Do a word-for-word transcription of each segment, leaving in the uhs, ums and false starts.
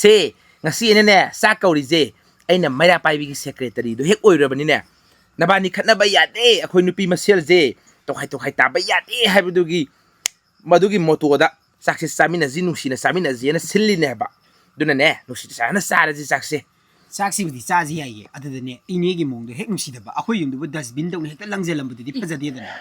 ꯁꯦ, ꯉꯁꯤ ꯑꯩꯅꯅꯦ ꯆꯥꯛ ꯀꯧꯔꯤꯁꯦ, ꯑꯩꯅ ꯃꯩꯔꯥ ꯄꯥꯏꯕꯤꯒꯤ ꯁꯦꯀ꯭ꯔꯦꯇꯔꯤꯗꯣ ꯍꯦꯛ ꯑꯣꯏꯔꯨꯔꯕꯅꯤꯅꯦ, ꯅꯕꯥꯅꯤ ꯈꯠꯅꯕ ꯌꯥꯗꯦ, ꯑꯩꯈꯣꯏ ꯅꯨꯄꯤ ꯃꯁꯦꯜꯁꯦ ꯇꯣꯈꯥꯏ ꯇꯣꯈꯥꯏ ꯇꯥꯕ ꯌꯥꯗꯦ ꯍꯥꯏꯕꯗꯨꯒꯤ, ꯃꯗꯨꯒꯤ ꯃꯣꯇꯣꯗ ꯆꯥꯛꯁꯦ ꯆꯥꯃꯤꯟꯅꯁꯤ, ꯅꯨꯡꯁꯤꯅ ꯆꯥꯃꯤꯟꯅꯁꯤꯅ ꯁꯤꯜꯂꯤꯅꯦ ꯍꯥꯏꯕ꯫ ꯑꯗꯨꯅꯅꯦ, ꯅꯨꯡꯁꯤ ꯆꯥꯟꯅ ꯆꯥꯔꯁꯤ ꯆꯥꯛꯁꯦ꯫ ꯆꯥꯛꯁꯤꯕꯨꯗꯤ ꯆꯥꯁꯤ ꯌꯥꯏꯌꯦ, ꯑꯗꯨꯗꯅꯦ ꯏꯅꯦꯒꯤ ꯃꯑꯣꯡꯗꯣ ꯍꯦꯛ ꯅꯨꯡꯁꯤꯗꯕ, ꯑꯩꯈꯣꯏ ꯌꯨꯝꯗꯨꯕꯨ ꯗꯁꯕꯤꯟꯗꯧꯅ ꯍꯦꯛꯇ ꯂꯪꯖꯜꯂꯝꯕꯗꯨꯗꯤ ꯐꯖꯗꯦꯗꯅ꯫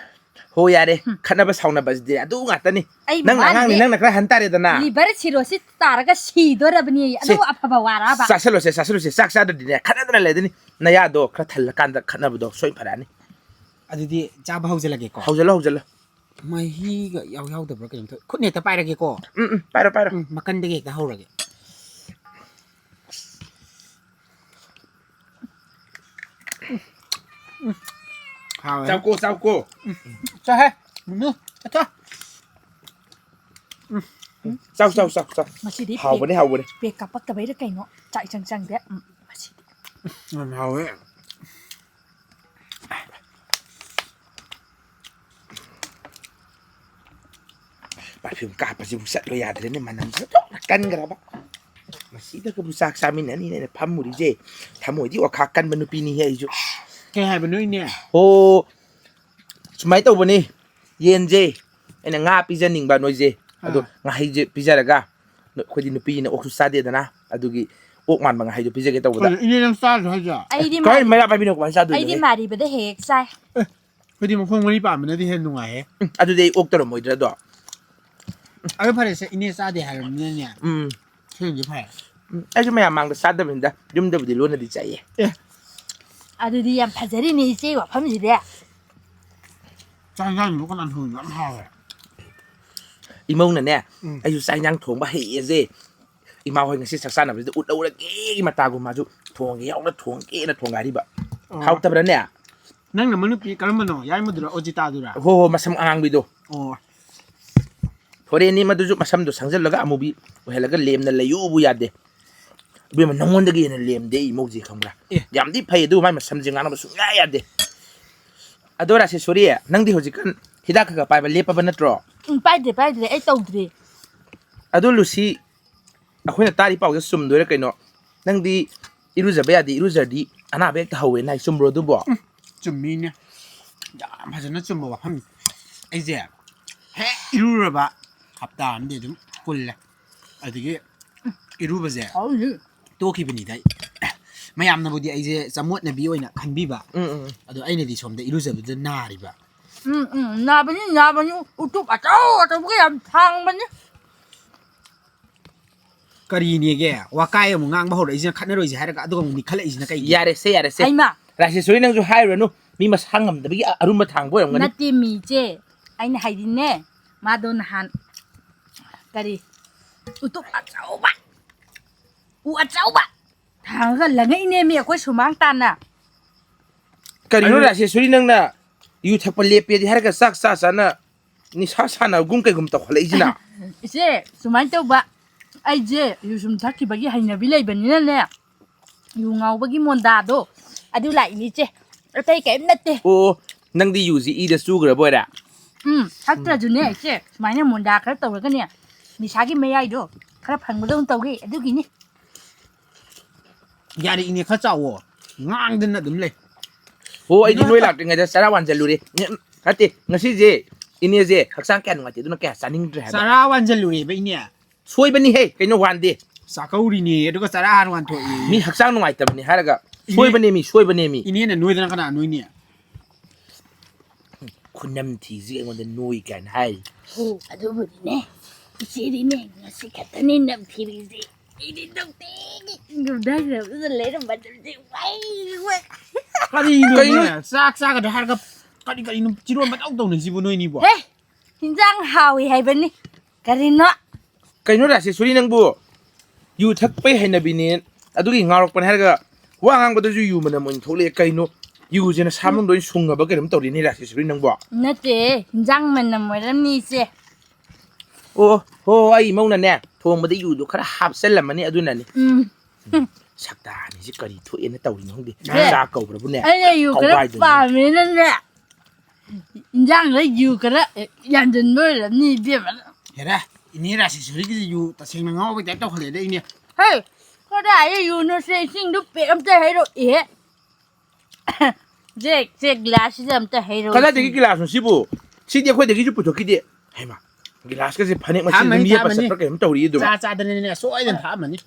ꯍꯣ ꯌꯥꯔꯦ, ꯈꯠꯅꯕ ꯁꯥꯎꯅꯕꯁꯤꯗꯤ ꯑꯗꯨ ꯉꯥꯛꯇꯅꯤ꯫ ꯑꯩ ꯅꯪꯅ ꯃꯃꯥꯡꯗꯤ ꯑꯉꯥꯡꯅꯤ, ꯅꯪꯅ ꯈꯔ ꯍꯟ ꯇꯥꯔꯦꯗꯅ꯫ ꯂꯤꯚꯔ ꯁꯤꯔꯣꯁꯤꯁ ꯇꯥꯔꯒ ꯁꯤꯗꯣꯔꯕꯅꯦ, ꯁꯦ, ꯑꯗꯨ ꯑꯐꯕ ꯋꯥꯔꯕ? ꯆꯥꯁꯤꯜꯂꯣꯁꯦ, ꯆꯥꯁꯤꯜꯂꯣꯁꯦ, ꯆꯥꯛ ꯆꯥꯗ꯭ꯔꯗꯤꯅꯦ ꯈꯠꯅꯗꯅ ꯂꯩꯗꯣꯏꯅꯤ꯫ ꯅꯌꯥꯗꯣ ꯈꯔ ꯊꯜꯂꯀꯥꯟꯗ ꯈꯠꯅꯕꯗꯣ ꯁꯣꯏ ꯐꯔꯛꯑꯅꯤ꯫ ꯑꯗꯨꯗꯤ ꯆꯥꯕ ꯍꯧꯖꯤꯜꯂꯒꯦꯀꯣ꯫ ꯍꯧꯖꯤꯜꯂꯣ, ꯍꯧꯖꯤꯜꯂꯣ꯫ ꯃꯍꯤꯒ ꯌꯥꯎ ꯌꯥꯎꯗꯕ꯭ꯔꯥ ꯀꯩꯅꯣꯝ ꯇꯧ-, ꯈꯨꯠꯅ ꯍꯦꯛꯇ ꯄꯥꯏꯔꯒꯦꯀꯣ꯫ ꯎꯝ, ꯎꯝ, ꯄꯥꯏꯔꯣ, ꯄꯥꯏꯔꯣ꯫ ꯎꯝ, ꯃꯀꯟꯗꯒꯤ ꯍꯦꯛꯇ ꯍꯧꯔꯒꯦ꯫ ꯎꯝ, ꯍꯥꯎꯋꯦ꯫ ꯆꯥꯎꯀꯣ, ꯆꯥꯎꯀꯣ꯫ ꯎꯝ, ꯆꯥꯍꯦ꯫ ꯅꯨꯅꯨ, ꯆꯠꯊꯣ꯫ ꯆꯥꯎ, ꯆꯥꯎ, ꯆꯥꯎ, ꯆꯥꯎ꯫ ꯉꯁꯤꯗꯤ ꯍꯥꯎꯕꯅꯦ, ꯄꯦꯛ-, ꯍꯥꯎꯕꯅꯦ꯫ ꯄꯦꯛ ꯀꯥꯞꯄꯛꯇꯕꯩꯔ ꯀꯩꯅꯣ, ꯆꯥꯛ ꯏꯆꯪ ꯆꯪꯗꯦ꯫ ꯎꯝ, ꯉꯁꯤꯗꯤ꯫ ꯌꯥꯝ ꯍꯥꯎꯋꯦ꯫ ꯄꯔꯐ꯭ꯌꯨꯝ ꯀꯥꯞꯄꯁꯤꯕꯨ ꯆꯠꯂꯣ ꯌꯥꯗ꯭ꯔꯦꯅꯦ, ꯃꯅꯝꯁꯤꯅ ꯂꯣꯏꯅ ꯀꯟꯈ꯭ꯔꯕ꯫ ꯃꯁꯤꯗꯒꯕꯨ ꯆꯥꯛ ꯆꯥꯃꯤꯟꯅꯅꯤꯅ ꯑꯩꯅ ꯐꯝꯃꯨꯔꯤꯁꯦ꯫ ꯊꯃꯣꯏꯗꯤ ꯑꯣꯈꯥꯛ ꯀꯟꯕ ꯅꯨꯄꯤꯅꯤꯍꯦ ꯑꯩꯁꯨ꯫ ꯀꯩ ꯍꯥꯏꯕꯅꯣ ꯏꯅꯦ? ꯍꯣ, ꯁꯨꯃꯥꯏꯅ ꯇꯧꯕꯅꯤ, ꯌꯦꯟꯁꯦ ꯑꯩꯅ ꯉꯥ ꯄꯤꯖꯅꯤꯡꯕ ꯅꯣꯏꯁꯦ, ꯑꯗꯣ ꯑꯥ꯫ ꯉꯥꯍꯩꯁꯦ ꯄꯤꯖꯔꯒ, ꯑꯩꯈꯣꯏꯗꯤ ꯅꯨꯄꯤꯅ ꯑꯣꯛꯁꯨ ꯆꯥꯗꯦꯗꯅ, ꯑꯗꯨꯒꯤ ꯑꯣꯛ ꯃꯥꯟꯕ ꯉꯥꯍꯩꯗꯣ ꯄꯤꯖꯒꯦ ꯇꯧꯕꯗ꯫ ꯀꯩꯅꯣ, ꯏꯅꯦ ꯅꯪ ꯆꯥꯗ꯭ꯔꯣ ꯍꯥꯏꯁꯦ? ꯑꯩꯗꯤ ꯀꯔꯤ ꯃꯥꯔꯤ-, ꯃꯩꯔꯥ ꯄꯥꯏꯕꯤꯅꯣ ꯀꯃꯥꯏꯅ ꯆꯥꯗꯣꯏꯅꯣ? ꯑꯩꯗꯤ ꯃꯥꯔꯤꯕꯗ ꯍꯦꯛ ꯍꯦꯛ ꯆꯥꯏ꯫ ꯑꯦ, ꯑꯩꯈꯣꯏꯗꯤ ꯃꯈꯣꯡ ꯃꯔꯤ ꯄꯥꯟꯕꯅꯗꯤ ꯍꯦꯟꯅ ꯅꯨꯡꯉꯥꯏꯍꯦ꯫ ꯎꯝ, ꯑꯗꯨꯗꯤ ꯑꯩ ꯑꯣꯛ ꯇꯧꯔꯝꯃꯣꯏꯗ꯭ꯔꯗꯣ? ꯑꯗꯨ ꯐꯔꯦꯁꯦ, ꯏꯅꯦ ꯆꯥꯗꯦ ꯍꯥꯏꯔꯕꯅꯤꯅꯅꯦ꯫ ꯎꯝ꯫ ꯁꯤꯅꯗꯤ ꯐꯔꯦ꯫ ꯎꯝ, ꯑꯩꯁꯨ ꯃꯌꯥꯝ ꯃꯥꯡꯗ ꯆꯥꯗꯕꯅꯤꯗ, ꯌꯨꯝꯗꯕꯨꯗꯤ ꯂꯣꯟꯅꯗꯤ ꯆꯥꯏꯌꯦ꯫ ꯑꯦ꯫ ꯑꯗꯨꯗꯤ ꯌꯥꯝ ꯐꯖꯔꯤꯅꯦ ꯏꯆꯦ ꯋꯥꯐꯝꯁꯤꯗꯤ꯫ ꯆꯥꯛ ꯏꯟꯖꯥꯡꯗꯣ ꯀꯅꯥ ꯊꯣꯡꯉꯤꯅꯣ? ꯌꯥꯝ ꯍꯥꯎꯋꯦ꯫ ꯏꯃꯧꯅꯅꯦ, ꯎꯝ꯫ ꯑꯩꯁꯨ ꯆꯥꯛ ꯏꯟꯖꯥꯡ ꯊꯣꯡꯕ ꯍꯩꯌꯦꯁꯦ꯫ ꯏꯃꯥ ꯍꯣꯏ ꯉꯁꯤ ꯆꯥꯛ ꯆꯥꯅꯕꯁꯤꯗ ꯎꯠꯍꯧꯔꯒꯦ ꯃꯇꯥꯒꯨꯝ ꯃꯥꯁꯨ ꯊꯣꯡꯒꯦ ꯌꯥꯎꯅ ꯊꯣꯡꯒꯦꯅ ꯊꯣꯡꯒꯦ ꯍꯥꯏꯔꯤꯕ꯫ ꯑꯣ꯫ ꯍꯥꯎꯇꯕ꯭ꯔꯥꯅꯦ? ꯅꯪ ꯅꯃꯧ ꯅꯨꯄꯤ ꯀꯔꯝꯕꯅꯣ? ꯌꯥꯏꯃꯗꯨꯔꯣ? ꯑꯣꯖꯤꯇꯥꯗꯨꯔꯥ? ꯍꯣ, ꯍꯣ, ꯃꯁꯝ ꯑꯉꯥꯡꯕꯤꯗꯣ꯫ ꯑꯣ꯫ ꯐꯣꯔꯦꯟꯅꯤ ꯃꯗꯨꯁꯨ ꯃꯁꯝꯗꯣ ꯁꯪꯖꯜꯂꯒ ꯑꯃꯨꯕꯤ ꯑꯣꯏꯍꯜꯂꯒ ꯂꯦꯝꯅ ꯂꯩꯌꯨꯕꯨ ꯌꯥꯗꯦ꯫ ꯏꯕꯦꯝꯃ, ꯅꯉꯣꯟꯗꯒꯤ ꯍꯦꯟꯅ ꯂꯦꯝꯗꯦ ꯑꯩ ꯏꯃꯧꯁꯦ ꯈꯪꯕ꯭ꯔꯥ? ꯑꯦ꯫ ꯌꯥꯝꯗꯤ ꯐꯩ ꯑꯗꯨ ꯃꯥꯏ ꯃꯁꯝꯁꯦ ꯉꯥꯡꯅꯕ ꯁꯨꯡꯌꯥ ꯌꯥꯗꯦ꯫ ꯑꯗꯣ ꯔꯥꯁꯦꯁꯣꯔꯤ, ꯅꯪꯗꯤ ꯍꯧꯖꯤꯛꯀꯥꯟ ꯍꯤꯗꯥꯛ ꯈꯔ ꯈꯔ ꯄꯥꯏꯕ ꯂꯦꯞꯄꯕ ꯅꯠꯇ꯭ꯔꯣ? ꯎꯝ, ꯄꯥꯏꯗ꯭ꯔꯦ, ꯄꯥꯏꯗ꯭ꯔꯦ, ꯑꯩ ꯇꯧꯗ꯭ꯔꯦ꯫ ꯑꯗꯣ ꯂꯨꯁꯤ, ꯑꯩꯈꯣꯏꯅ ꯇꯥꯔꯤ ꯄꯥꯎꯁꯦ ꯆꯨꯝꯗꯣꯏꯔꯥ ꯀꯩꯅꯣ? ꯅꯪꯗꯤ ꯏꯔꯨꯖꯕ ꯌꯥꯗꯦ, ꯏꯔꯨꯖꯔꯗꯤ ꯑꯅꯥꯕ ꯍꯦꯛꯇ ꯍꯧꯋꯦꯅ ꯍꯥꯏ, ꯆꯨꯝꯕ꯭ꯔꯣ ꯑꯗꯨꯕꯣ? ꯆꯨꯝꯃꯤꯅꯦ꯫ ꯌꯥꯝ ꯐꯖꯅ ꯆꯨꯝꯕ ꯋꯥꯐꯝꯅꯤ꯫ ꯑꯩꯁꯦ ꯍꯦꯛ ꯏꯔꯨꯔꯕ ꯍꯞꯇꯥ ꯑꯃꯗꯤ ꯑꯗꯨꯝ ꯄꯨꯜꯂꯦ꯫ ꯑꯗꯒꯤ ꯏꯔꯨꯕꯁꯦ ꯇꯣꯛꯈꯤꯕꯅꯤꯗ ꯑꯩ꯫ ꯃꯌꯥꯝꯅꯕꯨꯗꯤ ꯑꯩꯁꯦ ꯆꯃꯣꯠꯅꯕꯤ ꯑꯣꯏꯅ ꯈꯟꯕꯤꯕ꯫ ꯎꯝ, ꯎꯝ, ꯎꯝ꯫ ꯑꯗꯣ ꯑꯩꯅꯗꯤ ꯁꯣꯝꯗ ꯏꯔꯨꯖꯕꯗꯨꯗ ꯅꯥꯔꯤꯕ꯫ ꯎꯝ, ꯎꯝ, ꯅꯥꯕꯅꯤ, ꯅꯥꯕꯅꯤ꯫ ꯎꯇꯨꯞ ꯑꯆꯧ ꯑꯆꯧꯕꯒ ꯌꯥꯝ ꯊꯥꯡꯕꯅꯤ꯫ ꯀꯔꯤꯅꯦꯒꯦ? ꯋꯥꯀꯥꯏ ꯑꯃꯨꯛ ꯉꯥꯡꯕ ꯍꯧꯔꯛꯏꯁꯤꯅ, ꯈꯠꯅꯔꯣꯏꯁꯦ ꯍꯥꯏꯔꯒ ꯑꯗꯨꯒ ꯑꯃꯨꯛ ꯅꯤꯛꯈꯠꯂꯛꯏꯁꯤꯅ ꯀꯩꯒꯤ? ꯌꯥꯔꯦꯁꯦ, ꯌꯥꯔꯦꯁꯦ꯫ ꯍꯩꯃꯥ! ꯔꯥꯖꯦꯁꯣꯔꯤ, ꯅꯪꯁꯨ ꯍꯥꯏꯔꯨꯔꯅꯨ꯫ ꯃꯤ ꯃꯁꯥ ꯉꯝꯗꯕꯒꯤ ꯑ-, ꯑꯔꯨꯝꯕ ꯊꯥꯡꯕ ꯑꯣꯏꯔꯝꯒꯅꯤ꯫ ꯅꯠꯇꯦ, ꯃꯤꯁꯦ꯫ ꯑꯩꯅ ꯍꯥꯏꯗꯤꯅꯦ, ꯃꯥꯗꯣ ꯅꯍꯥꯟ ꯀꯔꯤ, ꯎꯇꯨꯞ ꯑꯆꯧꯕ, ꯎ ꯑꯆꯧꯕ ꯊꯥꯡꯉꯒ ꯂꯪꯉꯛꯏꯅꯦꯃꯤ ꯑꯩꯈꯣꯏ ꯁꯨꯃꯥꯡ ꯇꯥꯟꯅ꯫ ꯀꯔꯤꯅꯣ ꯑꯗꯨ ꯔꯥꯖꯦꯁꯣꯔꯤ, ꯅꯪꯅ ꯌꯨ ꯊꯛꯄ ꯂꯦꯞꯄꯦꯗꯤ ꯍꯥꯏꯔꯒ ꯆꯥꯛ ꯆꯥ ꯆꯥꯅ ꯅꯤꯁꯥ ꯁꯥꯟꯅꯕꯒꯨꯝ ꯀꯩꯒꯨꯝ ꯇꯧꯈꯠꯂꯛꯏꯁꯤꯅ? ꯏꯆꯦ, ꯁꯨꯃꯥꯏꯅ ꯇꯧꯕ, ꯑꯩꯁꯦ ꯌꯨ ꯁꯨꯝ ꯊꯛꯈꯤꯕꯒꯤ ꯍꯩꯅꯕꯤ ꯂꯩꯕꯅꯤꯅꯅꯦ, ꯌꯨ ꯉꯥꯎꯕꯒꯤ ꯃꯣꯟꯗꯥꯗꯣ ꯑꯗꯨ ꯂꯥꯛꯏꯅꯤ ꯏꯆꯦ, ꯑꯇꯩ ꯀꯔꯤꯝ ꯅꯠꯇꯦ꯫ ꯑꯣ, ꯅꯪꯗꯤ ꯌꯨꯁꯤ ꯏꯗ ꯆꯨꯈ꯭ꯔꯕ ꯑꯣꯏꯔꯦ? ꯎꯝ, ꯊꯛꯇ꯭ꯔꯁꯨꯅꯦ ꯏꯆꯦ, ꯁꯨꯃꯥꯏꯅ ꯃꯣꯟꯗꯥ ꯈꯔ ꯇꯧꯔꯒꯅꯦ, ꯅꯤꯁꯥꯒꯤ ꯃꯌꯥꯏꯗꯣ ꯈꯔ ꯐꯪꯕꯗꯧꯅ ꯇꯧꯒꯦ, ꯑꯗꯨꯒꯤꯅꯤ꯫ ꯌꯥꯔꯦ ꯏꯅꯦ, ꯈꯔ ꯆꯥꯎꯋꯣ, ꯉꯥꯡꯗꯅ ꯑꯗꯨꯝ ꯂꯩ꯫ ꯑꯣ, ꯑꯩꯗꯤ ꯅꯣꯏ ꯂꯥꯛꯇ꯭ꯔꯤꯉꯩꯗ ꯆꯔꯥ ꯋꯥꯟꯖꯜꯂꯨꯔꯦ꯫ ꯎꯝ, ꯅꯠꯇꯦ, ꯉꯁꯤꯁꯦ ꯏꯅꯦꯁꯦ ꯍꯛꯆꯥꯡ ꯀꯌꯥ ꯅꯨꯡꯉꯥꯏꯇꯦ, ꯑꯗꯨꯅ ꯀꯌꯥ ꯆꯥꯅꯤꯡꯗ꯭ꯔꯦ ꯍꯥꯏꯕ꯫ ꯆꯔꯥ ꯋꯥꯟꯖꯜꯂꯨꯔꯦꯕ ꯏꯅꯦ꯫ ꯁꯣꯏꯕꯅꯤꯍꯦ, ꯀꯩꯅꯣ ꯋꯥꯟꯗꯦ? ꯆꯥꯛꯀꯧꯔꯤꯅꯦ, ꯑꯗꯨꯒ ꯆꯔꯥ ꯍꯥꯟꯅ ꯋꯥꯟꯊꯣꯛꯏ꯫ ꯃꯤ ꯍꯛꯆꯥꯡ ꯅꯨꯡꯉꯥꯏꯇꯕꯅꯤ ꯍꯥꯏꯔꯒ ꯏꯅꯦ, ꯁꯣꯏꯕꯅꯦꯃꯤ, ꯁꯣꯏꯕꯅꯦꯃꯤ꯫ ꯏꯅꯦꯅ ꯅꯣꯏꯗꯅ ꯀꯅꯥ ꯅꯣꯏꯅꯤ? ꯈꯨꯅꯝ ꯊꯤꯁꯤ ꯑꯩꯉꯣꯟꯗ ꯅꯣꯏ ꯀꯥꯏꯅ ꯍꯥꯏꯔꯤ꯫ ꯑꯣ, ꯑꯗꯨꯕꯨꯗꯤꯅꯦ, ꯏꯆꯦꯗꯤꯅꯦ, ꯉꯁꯤ ꯈꯛꯇꯅꯦ ꯅꯝꯊꯤꯔꯤꯁꯦ꯫ ꯑꯩꯗꯤ ꯅꯨꯡꯇꯤꯒꯤ ꯌꯨꯝꯗ ꯂꯩꯔꯝꯕꯗꯨꯗꯤ ꯋꯥꯏ, ꯋꯥꯏ꯫ ꯀꯔꯤꯅꯣ ꯀꯩꯅꯣ? ꯅꯣꯏꯅ ꯆꯥꯛ ꯆꯥꯒꯗ꯭ꯔꯥ ꯍꯥꯏꯔꯒ ꯀꯔꯤ ꯀꯔꯤꯅꯣ ꯆꯤꯔꯣꯟ ꯃꯇꯧ ꯇꯧꯅꯩꯁꯤꯕꯨ ꯅꯣꯏꯅꯤꯕꯣ? ꯍꯦ, ꯍꯤꯟꯖꯥꯡ ꯍꯥꯎꯏ ꯍꯥꯏꯕꯅꯤ꯫ ꯀꯔꯤꯅꯣ? ꯀꯩꯅꯣ ꯔꯥꯖꯦꯁꯣꯔꯤ, ꯅꯪꯕꯨ ꯌꯨ ꯊꯛꯄꯩ ꯍꯩꯅꯕꯤꯅꯦ, ꯑꯗꯨꯒꯤ ꯉꯥꯎꯔꯛꯄꯅꯦ ꯍꯥꯏꯔꯒ ꯋꯥ ꯉꯥꯡꯕꯗꯁꯨ ꯌꯨ ꯃꯅꯝ ꯑꯣꯏꯅ ꯊꯣꯛꯂꯛꯑꯦ꯫ ꯀꯩꯅꯣ, ꯌꯨꯁꯦ ꯅꯁꯥ ꯃꯅꯨꯡꯗ ꯑꯣꯏꯅ ꯁꯨꯡꯉꯕ ꯀꯩꯅꯣꯝ ꯇꯧꯔꯤꯅꯦ ꯔꯥꯖꯦꯁꯣꯔꯤ, ꯅꯪꯕꯣ? ꯅꯠꯇꯦ, ꯍꯤꯟꯖꯥꯡ ꯃꯅꯝ ꯑꯣꯏꯔꯝꯅꯤ ꯏꯆꯦ꯫ ꯑꯣ ꯍꯣ, ꯑꯩ ꯏꯃꯧꯅꯅꯦ ꯊꯣꯡꯕꯗ ꯌꯨꯗꯣ ꯈꯔ ꯍꯥꯞꯆꯜꯂꯝꯃꯅꯤ, ꯑꯗꯨꯅꯅꯤ꯫ ꯎꯝ꯫ ꯁꯛꯇꯥꯅꯤꯁꯤ ꯀꯔꯤ ꯊꯣꯛꯑꯦꯅ ꯇꯧꯔꯤꯅꯣ ꯈꯪꯗꯦ꯫ ꯍꯦ꯫ ꯆꯥꯛ ꯀꯧꯕ꯭ꯔꯕꯨꯅꯦ ꯑꯩꯅ ꯌꯨ ꯈꯔ ꯀꯧꯒꯥꯏꯗꯣꯏꯅꯤ꯫ ꯄꯥꯝꯃꯦꯅꯅꯦ, ꯏꯟꯖꯥꯡꯗ ꯌꯨ ꯈꯔ ꯌꯥꯟꯁꯤꯟꯕ ꯑꯣꯏꯔꯝꯅꯤ ꯏꯕꯦꯝꯃ꯫ ꯍꯦꯔꯥ, ꯏꯅꯦ ꯔꯥꯁꯦꯁꯣꯔꯤꯒꯤꯁꯤ ꯌꯨ ꯇꯁꯦꯡꯅ ꯉꯥꯎꯕꯩ ꯇꯥꯏꯞ ꯇꯧꯈꯠꯂꯛꯑꯦꯗ, ꯏꯅꯦ꯫ ꯍꯦ, ꯀꯗꯥꯏꯗ ꯌꯨꯅꯣꯁꯦ? ꯏꯁꯤꯡꯗꯨ ꯄꯦꯛ ꯑꯝꯇ ꯍꯩꯔꯛꯑꯦ꯫ ꯁꯦ, ꯁꯦ, ꯒ꯭ꯂꯥꯁꯁꯤꯗ ꯑꯝꯇ ꯍꯩꯔꯛꯑꯣ, ꯀꯗꯥꯏꯗꯒꯤ ꯏꯁꯤꯡ꯫ ꯒꯤꯂꯥꯁꯅꯣ ꯁꯤꯕꯨ? ꯁꯤꯗꯤ ꯑꯩꯈꯣꯏꯗꯒꯤꯁꯨ ꯄꯨꯊꯣꯛꯈꯤꯗꯦ꯫ ꯍꯩꯃꯥ, ꯒꯤꯂꯥꯁꯀꯁꯦ ꯐꯅꯦꯛ ꯃꯆꯦꯠ ꯑꯗꯨꯝ ꯊꯥꯛꯑꯝꯃꯅꯤ, ꯌꯦꯞꯄ ꯊꯥꯛꯑꯝꯃꯅꯤ꯫ ꯆꯠꯄ꯭ꯔꯥ ꯀꯩꯅꯣꯝ ꯇꯧꯔꯤ ꯑꯗꯨꯝ꯫ ꯆꯥ ꯆꯥꯗꯅꯅꯦ ꯁꯣꯏꯗꯅ ꯊꯥꯛꯑꯝꯃꯅꯤ꯫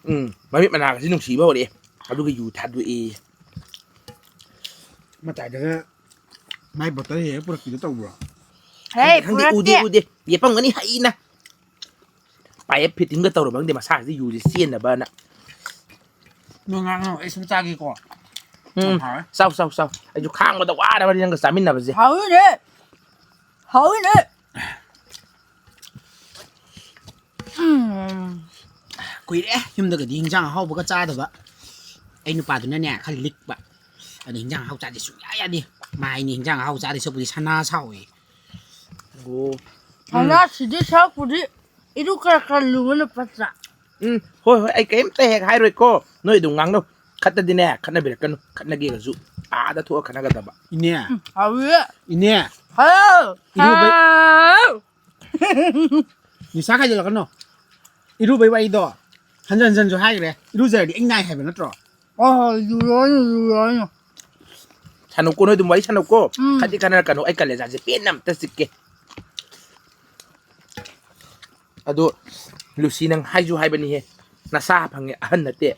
ꯎꯝ, ꯃꯃꯤꯠ ꯃꯅꯥꯒꯁꯤ ꯅꯨꯡꯁꯤꯕ ꯍꯧꯔꯛꯑꯦ꯫ ꯑꯗꯨꯒ ꯌꯨ ꯊꯥꯗꯣꯛꯑꯦ꯫ ꯃꯇꯥꯏꯗꯒ ꯃꯥꯏ ꯕꯣꯇꯜ ꯍꯦꯛ ꯄꯨꯔꯛꯄꯤꯗꯣ ꯇꯧꯕ꯭ꯔꯣ? ꯍꯦ, ꯈꯪꯗꯦ, ꯎꯗꯦ, ꯄꯨꯔꯛꯇꯦ꯫ ꯎꯗꯦ꯫ ꯌꯦꯞꯄꯝꯒꯅꯤ ꯍꯩꯅ꯫ ꯄꯥꯏꯞ ꯐꯤꯠꯇꯤꯡꯒ ꯇꯧꯔꯕ ꯈꯪꯗꯦ ꯃꯁꯥꯁꯤꯗ ꯌꯨꯁꯦ ꯆꯦꯟꯅꯕꯅ꯫ ꯅꯣꯏ ꯉꯥꯡꯉꯣ, ꯑꯩ ꯁꯨꯝ ꯆꯥꯒꯦꯀꯣ꯫ ꯎꯝ, ꯍꯥꯎꯋꯦ꯫ ꯆꯥꯎ, ꯆꯥꯎ, ꯆꯥꯎ꯫ ꯑꯩꯁꯨ ꯈꯥꯡꯕꯗ ꯋꯥꯔꯕꯅꯤ ꯅꯪꯒ ꯆꯥꯃꯤꯟꯅꯕꯁꯦ꯫ ꯍꯥꯎꯋꯤꯅꯦ꯫ ꯍꯥꯎꯋꯤꯅꯦ꯫ ꯎꯝ꯫ ꯀꯨꯏꯔꯦ ꯌꯨꯝꯗꯒꯗꯤ ꯍꯤꯟꯖꯥꯡ ꯑꯍꯥꯎꯕꯒ ꯆꯥꯗꯕ꯫ ꯑꯩ ꯅꯨꯄꯥꯗꯨꯅꯅꯦ ꯈꯔ ꯂꯤꯛꯄ꯫ ꯑꯗ ꯍꯤꯟꯖꯥꯡ ꯑꯍꯥꯎ ꯆꯥꯗꯦ ꯁꯨꯡꯌꯥ ꯌꯥꯗꯦ꯫ ꯃꯥ ꯍꯥꯏꯅꯤ ꯍꯤꯟꯖꯥꯡ ꯑꯍꯥꯎ ꯆꯥꯗꯦ ꯁꯛꯄꯨꯗꯤ ꯁꯅꯥ ꯁꯥꯎꯏ꯫ ꯑꯣ꯫ ꯁꯅꯥꯁꯤꯗꯤ ꯁꯛꯄꯨꯗꯤ ꯏꯔꯨ ꯈꯔ ꯈꯔ ꯂꯨꯕꯅ ꯐꯠꯇ꯭ꯔꯥ? ꯎꯝ, ꯍꯣꯏ, ꯍꯣꯏ, ꯑꯩ ꯀꯔꯤꯝꯇ ꯍꯦꯛ ꯍꯥꯏꯔꯣꯏꯀꯣ꯫ ꯅꯣꯏ ꯑꯗꯨꯝ ꯉꯥꯡꯅꯧ꯫ ꯈꯠꯇꯗꯤꯅꯦ, ꯈꯠꯅꯕꯤꯔꯛꯀꯅꯨ꯫ ꯈꯠꯅꯒꯦꯒꯁꯨ ꯑꯥꯗ ꯊꯣꯛꯑ ꯈꯠꯅꯒꯗꯕ꯫ ꯏꯅꯦ, ꯍꯥꯎꯋꯦ꯫ ꯏꯅꯦ, ꯍꯥꯎ꯫ ꯏꯔꯨꯕꯩ- ꯍꯥꯎ꯫ ꯅꯤꯁꯥ ꯈꯥꯏꯖꯤꯜꯂꯛꯀꯅꯣ꯫ ꯏꯔꯨꯕꯩ ꯋꯥꯔꯤꯗꯣ ꯍꯟꯖꯟ ꯍꯟꯖꯟꯁꯨ ꯍꯥꯏꯈ꯭ꯔꯦ, ꯏꯔꯨꯖꯔꯗꯤ ꯑꯩ ꯅꯥꯏ ꯍꯥꯏꯕ ꯅꯠꯇ꯭ꯔꯣ? ꯑꯣ, ꯌꯨꯔꯣꯅꯨ, ꯌꯨꯔꯣꯅꯨ꯫ ꯁꯥꯟꯅꯧꯀꯣ, ꯅꯣꯏ ꯑꯗꯨꯝ ꯋꯥꯔꯤ ꯁꯥꯟꯅꯧꯀꯣ꯫ ꯎꯝ꯫ ꯈꯠꯇꯤ ꯈꯠꯅꯔꯛꯀꯅꯨ, ꯑꯩ ꯀꯂꯦꯖꯥꯁꯦ ꯄꯦꯟꯅ ꯑꯝꯇ ꯆꯤꯛꯀꯦ꯫ ꯑꯗꯣ ꯂꯨꯁꯤ, ꯅꯪ ꯍꯥꯏꯁꯨ ꯍꯥꯏꯕꯅꯤꯍꯦ, ꯅꯁꯥ ꯐꯪꯉꯦ, ꯑꯍꯟ ꯅꯠꯇꯦ꯫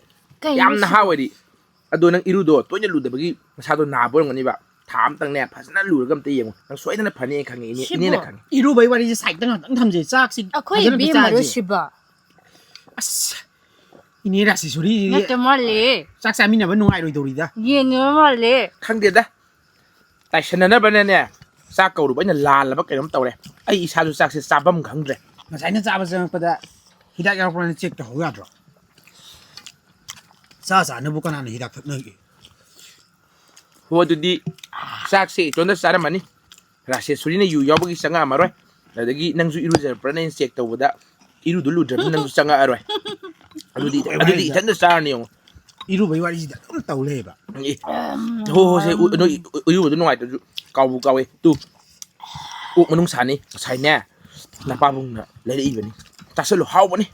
ꯀꯩꯅꯣ ꯌꯥꯝ ꯅꯍꯥ ꯁꯤꯕꯣ? ꯑꯣꯏꯔꯤ꯫ ꯑꯗꯣ ꯅꯪ ꯏꯔꯨꯗꯣ ꯇꯣꯏꯅ ꯂꯨꯗꯕꯒꯤ ꯅꯁꯥꯗꯣ ꯅꯥꯕ ꯑꯣꯏꯔꯝꯒꯅꯤꯕ꯫ ꯊꯥ ꯑꯝꯇꯪꯅꯦ ꯐꯖꯅ ꯂꯨꯔꯒ ꯑꯝꯇ ꯌꯦꯡꯉꯨ, ꯅꯪ ꯁꯣꯏꯗꯅ ꯐꯅꯤ, ꯑꯩ ꯈꯪꯉꯦ꯫ ꯏꯅꯦ, ꯁꯤꯕꯣ? ꯏꯅꯦꯅ ꯈꯪꯉꯦ꯫ ꯏꯔꯨꯕꯩ ꯋꯥꯔꯤꯁꯦ ꯁꯥꯏꯠꯇ ꯉꯥꯛꯇꯪ ꯊꯝꯖꯩ, ꯆꯥꯛꯁꯤ ꯑꯩꯈꯣꯏ ꯐꯖꯅ ꯑꯝꯇ ꯏꯕꯦꯝꯃꯔꯣ ꯆꯥꯁꯦ꯫ ꯁꯤꯕꯣ? ꯑꯁ, ꯏꯅꯦ ꯔꯥꯁꯦꯁꯣꯔꯤꯁꯤꯗꯤ ꯅꯠꯇꯦ ꯃꯥꯜꯂꯦ꯫ ꯆꯥꯛ ꯆꯥꯃꯤꯟꯅꯕ ꯅꯨꯡꯉꯥꯏꯔꯣꯏꯗꯧꯔꯤꯗ꯫ ꯌꯦꯡꯉꯦꯕ ꯃꯥꯜꯂꯦ꯫ ꯈꯪꯗꯦꯗ, ꯇꯥꯏꯁꯟꯅꯅꯕꯅꯦꯅꯦ ꯆꯥꯛ ꯀꯧꯔꯨꯕ ꯑꯩꯅ ꯂꯥꯜꯂꯕ ꯀꯩꯅꯣꯝ ꯇꯧꯔꯦ꯫ ꯑꯩ ꯏꯁꯥꯁꯨ ꯆꯥꯛꯁꯦ ꯆꯥꯐꯝ ꯈꯪꯗ꯭ꯔꯦ꯫ ꯉꯁꯥꯏꯅ ꯆꯥꯕ ꯆꯪꯉꯛꯄꯗ ꯍꯤꯗꯥꯛ ꯌꯥꯎꯔꯛꯄ꯭ꯔꯅ ꯆꯦꯛ ꯇꯧꯍꯧ ꯌꯥꯗ꯭ꯔꯣ? ꯆꯥ ꯆꯥꯅꯕꯨ ꯀꯅꯥꯅ ꯍꯤꯗꯥꯛ ꯊꯛꯅꯒꯦ? ꯍꯣ, ꯑꯗꯨꯗꯤ ꯆꯥꯛꯁꯦ ꯏꯇꯣꯟꯗ ꯆꯥꯔꯝꯃꯅꯤ꯫ ꯔꯥꯁꯦꯁꯣꯔꯤꯅ ꯌꯨ ꯌꯥꯎꯕꯒꯤ ꯆꯪꯉꯛꯑꯝꯃꯔꯣꯏ꯫ ꯑꯗꯒꯤ ꯅꯪꯁꯨ ꯏꯔꯨꯖꯔꯛꯄ꯭ꯔꯅ ꯑꯩꯅ ꯆꯦꯛ ꯇꯧꯕꯗ ꯏꯔꯨꯗꯨ ꯂꯨꯗ꯭ꯔꯕꯅꯤꯅ ꯅꯪꯁꯨ ꯆꯪꯉꯛꯑꯔꯣꯏ꯫ ꯑꯗꯨꯗꯤ, ꯏꯔꯨꯕꯩ ꯑꯗꯨꯗꯤ ꯋꯥꯔꯤꯗ- ꯏꯊꯟꯗ ꯆꯥꯔꯅꯤ ꯌꯦꯡꯉꯣ꯫ ꯏꯔꯨꯕꯩ ꯋꯥꯔꯤꯁꯤꯗ ꯑꯗꯨꯝ ꯇꯧ ꯂꯩꯌꯦꯕ꯫ ꯑꯦ꯫ ꯍꯣ, ꯍꯣ, ꯁꯦ, ꯎ-, ꯅꯣꯏ ꯏ-, ꯏꯔꯨꯕꯗꯣ ꯅꯨꯡꯉꯥꯏꯇ꯭ꯔꯁꯨ ꯀꯥꯎꯕꯨ ꯀꯥꯎꯋꯦ꯫ ꯇꯨ, ꯑꯣꯛ ꯃꯅꯨꯡ ꯁꯥꯅꯤ ꯉꯁꯥꯏꯅꯦ꯫ ꯅꯄꯥꯕꯨꯡꯅ ꯂꯩꯔꯛꯏꯕꯅꯤ꯫ ꯆꯥꯁꯤꯜꯂꯨ, ꯍꯥꯎꯕꯅꯤ꯫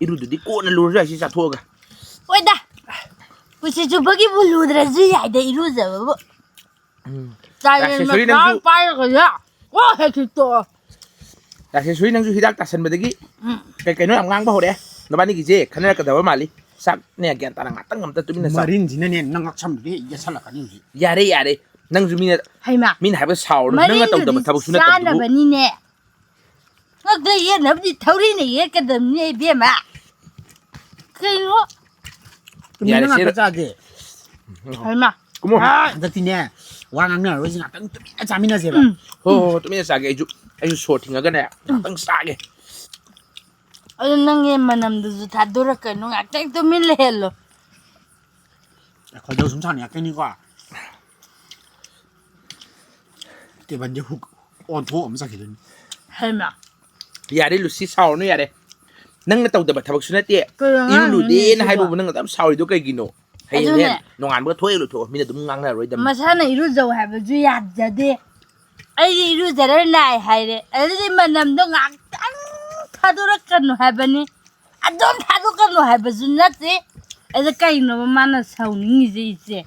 ꯏꯔꯨꯗꯨꯗꯤ ꯀꯣꯟꯅ ꯂꯨꯔꯁꯨ ꯌꯥꯏ, ꯁꯤ ꯆꯥꯊꯣꯛꯑꯒ꯫ ꯍꯣꯏꯗ, ꯄꯨꯟꯁꯤ ꯆꯨꯞꯄꯒꯤꯕꯨ ꯂꯨꯗ꯭ꯔꯁꯨ ꯌꯥꯏꯗ ꯏꯔꯨꯖꯕꯕꯨ꯫ ꯎꯝ꯫ ꯆꯥꯌꯦꯟ ꯔꯥꯁꯦꯁꯣꯔꯤ, ꯃꯆꯥ ꯅꯪꯁꯨ ꯄꯥꯏꯔꯒ ꯌꯥ꯫ ꯑꯣ, ꯍꯦꯛ ꯆꯤꯠꯇꯣꯛꯑꯣ꯫ ꯔꯥꯁꯦꯁꯣꯔꯤ, ꯅꯪꯁꯨ ꯍꯤꯗꯥꯛ ꯇꯥꯁꯟꯕꯗꯒꯤ ꯎꯝ꯫ ꯀꯩ ꯀꯩꯅꯣ ꯌꯥꯝ ꯉꯥꯡꯕ ꯍꯧꯔꯛꯑꯦ꯫ ꯅꯕꯥꯅꯤꯒꯤꯁꯦ ꯈꯟꯅꯔꯛꯀꯗꯕ ꯃꯥꯜꯂꯤ꯫ ꯆꯥꯛꯅꯦ, ꯒ꯭ꯌꯥꯟ ꯇꯥꯅ ꯉꯥꯛꯇꯪ ꯑꯝꯇ ꯇꯨꯃꯤꯟꯅ ꯆꯥꯎ꯫ ꯃꯔꯤꯟꯁꯤꯅꯅꯦ ꯅꯪ ꯉꯛꯁꯝꯗꯨꯗ ꯍꯦꯛ ꯌꯦꯠꯁꯜꯂꯛꯀꯅꯤ ꯍꯧꯖꯤꯛ꯫ ꯌꯥꯔꯦ, ꯌꯥꯔꯦ꯫ ꯅꯪꯁꯨ ꯃꯤꯅ ꯍꯩꯃꯥ꯫ ꯃꯤꯅ ꯍꯥꯏꯕ ꯁꯥꯎꯔꯨꯅꯨ꯫ ꯅꯪꯅ ꯃꯔꯤꯟꯗꯨꯗꯤ ꯇꯧꯗꯕ ꯊꯕꯛꯁꯨ ꯅꯠꯇꯕꯗꯨꯕꯨ꯫ ꯆꯥꯅꯕꯅꯤꯅꯦ꯫ ꯉꯛꯇ ꯌꯦꯠꯅꯕꯗꯤ ꯊꯧꯔꯤꯅ ꯌꯦꯠꯀꯗꯕꯅꯤ ꯏꯕꯦꯝꯃ꯫ ꯀꯩꯅꯣ? ꯇꯨꯃꯤꯟꯅ ꯌꯥꯔꯦ, ꯉꯥꯛꯇ ꯁꯦ꯫ ꯆꯥꯁꯦ꯫ ꯍꯩꯃꯥ꯫ ꯀꯨꯝꯃꯣ꯫ ꯑꯥ, ꯍꯟꯗꯛꯇꯤꯅꯦ ꯋꯥ ꯉꯥꯡꯅꯔꯔꯣꯏꯁꯦ, ꯉꯥꯛꯇꯪ ꯇꯨꯃꯤꯟꯅ ꯆꯥꯃꯤꯟꯅꯁꯦꯕ꯫ ꯎꯝ꯫ ꯍꯣꯏ, ꯍꯣꯏ, ꯍꯣꯏ, ꯇꯨꯃꯤꯟꯅ ꯆꯥꯒꯦ꯫ ꯑꯩꯁꯨ, ꯑꯩꯁꯨ ꯁꯣꯔ ꯊꯤꯡꯉꯒꯅꯦ ꯉꯥꯛꯇꯪ ꯆꯥꯒꯦ꯫ ꯑꯗꯨ ꯅꯪꯒꯤ ꯃꯅꯝꯗꯨꯁꯨ ꯊꯥꯗꯣꯔꯛꯀꯅꯨ, ꯉꯥꯛꯇꯪ ꯇꯨꯃꯤꯟ ꯂꯩꯍꯜꯂꯣ꯫ ꯈꯣꯏꯗꯧ ꯁꯨꯝ ꯁꯥꯎꯅꯤꯡꯉꯛꯀꯅꯤꯀꯣ꯫ ꯇꯦꯕꯜꯁꯦ ꯍꯨꯛ ꯑꯣꯟꯊꯣꯛ ꯑꯃ ꯆꯠꯈꯤꯗꯣꯏꯅꯤ꯫ ꯍꯩꯃꯥ꯫ ꯌꯥꯔꯦ ꯂꯨꯁꯤ, ꯁꯥꯎꯔꯅꯨ ꯌꯥꯔꯦ꯫ ꯅꯪꯅ ꯇꯧꯗꯕ ꯊꯕꯛꯁꯨ ꯅꯠꯇꯦ꯫ ꯀꯩ ꯏꯔꯨ ꯑꯉꯥꯡꯅꯣꯅꯦ ꯂꯨꯗꯦꯅ ꯁꯤꯕꯣ? ꯍꯥꯏꯕꯕꯨ ꯅꯪ ꯑꯗꯨꯝ ꯁꯥꯎꯔꯤꯗꯣ ꯀꯩꯒꯤꯅꯣ? ꯍꯌꯦꯡꯅꯦ ꯑꯗꯨꯅꯦ꯫ ꯅꯣꯡꯉꯥꯟꯕꯒ ꯊꯣꯛꯑꯦ ꯂꯨꯊꯣꯛꯑꯣ, ꯃꯤꯅ ꯑꯗꯨꯝ ꯉꯥꯡꯅꯔꯔꯣꯏꯗꯕꯅꯤ꯫ ꯃꯁꯥꯅ ꯏꯔꯨꯖꯧ ꯍꯥꯏꯕꯁꯨ ꯌꯥꯖꯗꯦ꯫ ꯑꯩꯗꯤ ꯏꯔꯨꯖꯔ ꯅꯥꯏ ꯍꯥꯏꯔꯦ꯫ ꯑꯗꯨꯗꯤ ꯃꯅꯝꯗꯣ ꯉꯥꯛꯇꯪ ꯊꯥꯗꯣꯔꯛꯀꯅꯨ ꯍꯥꯏꯕꯅꯤ꯫ ꯑꯗꯨꯝ ꯊꯥꯗꯣꯛꯀꯅꯨ ꯍꯥꯏꯕꯁꯨ ꯅꯠꯇꯦ꯫ ꯑꯗ ꯀꯩꯅꯣꯕ ꯃꯥꯅ ꯁꯥꯎꯅꯤꯡꯉꯤꯁꯦ ꯏꯆꯦ?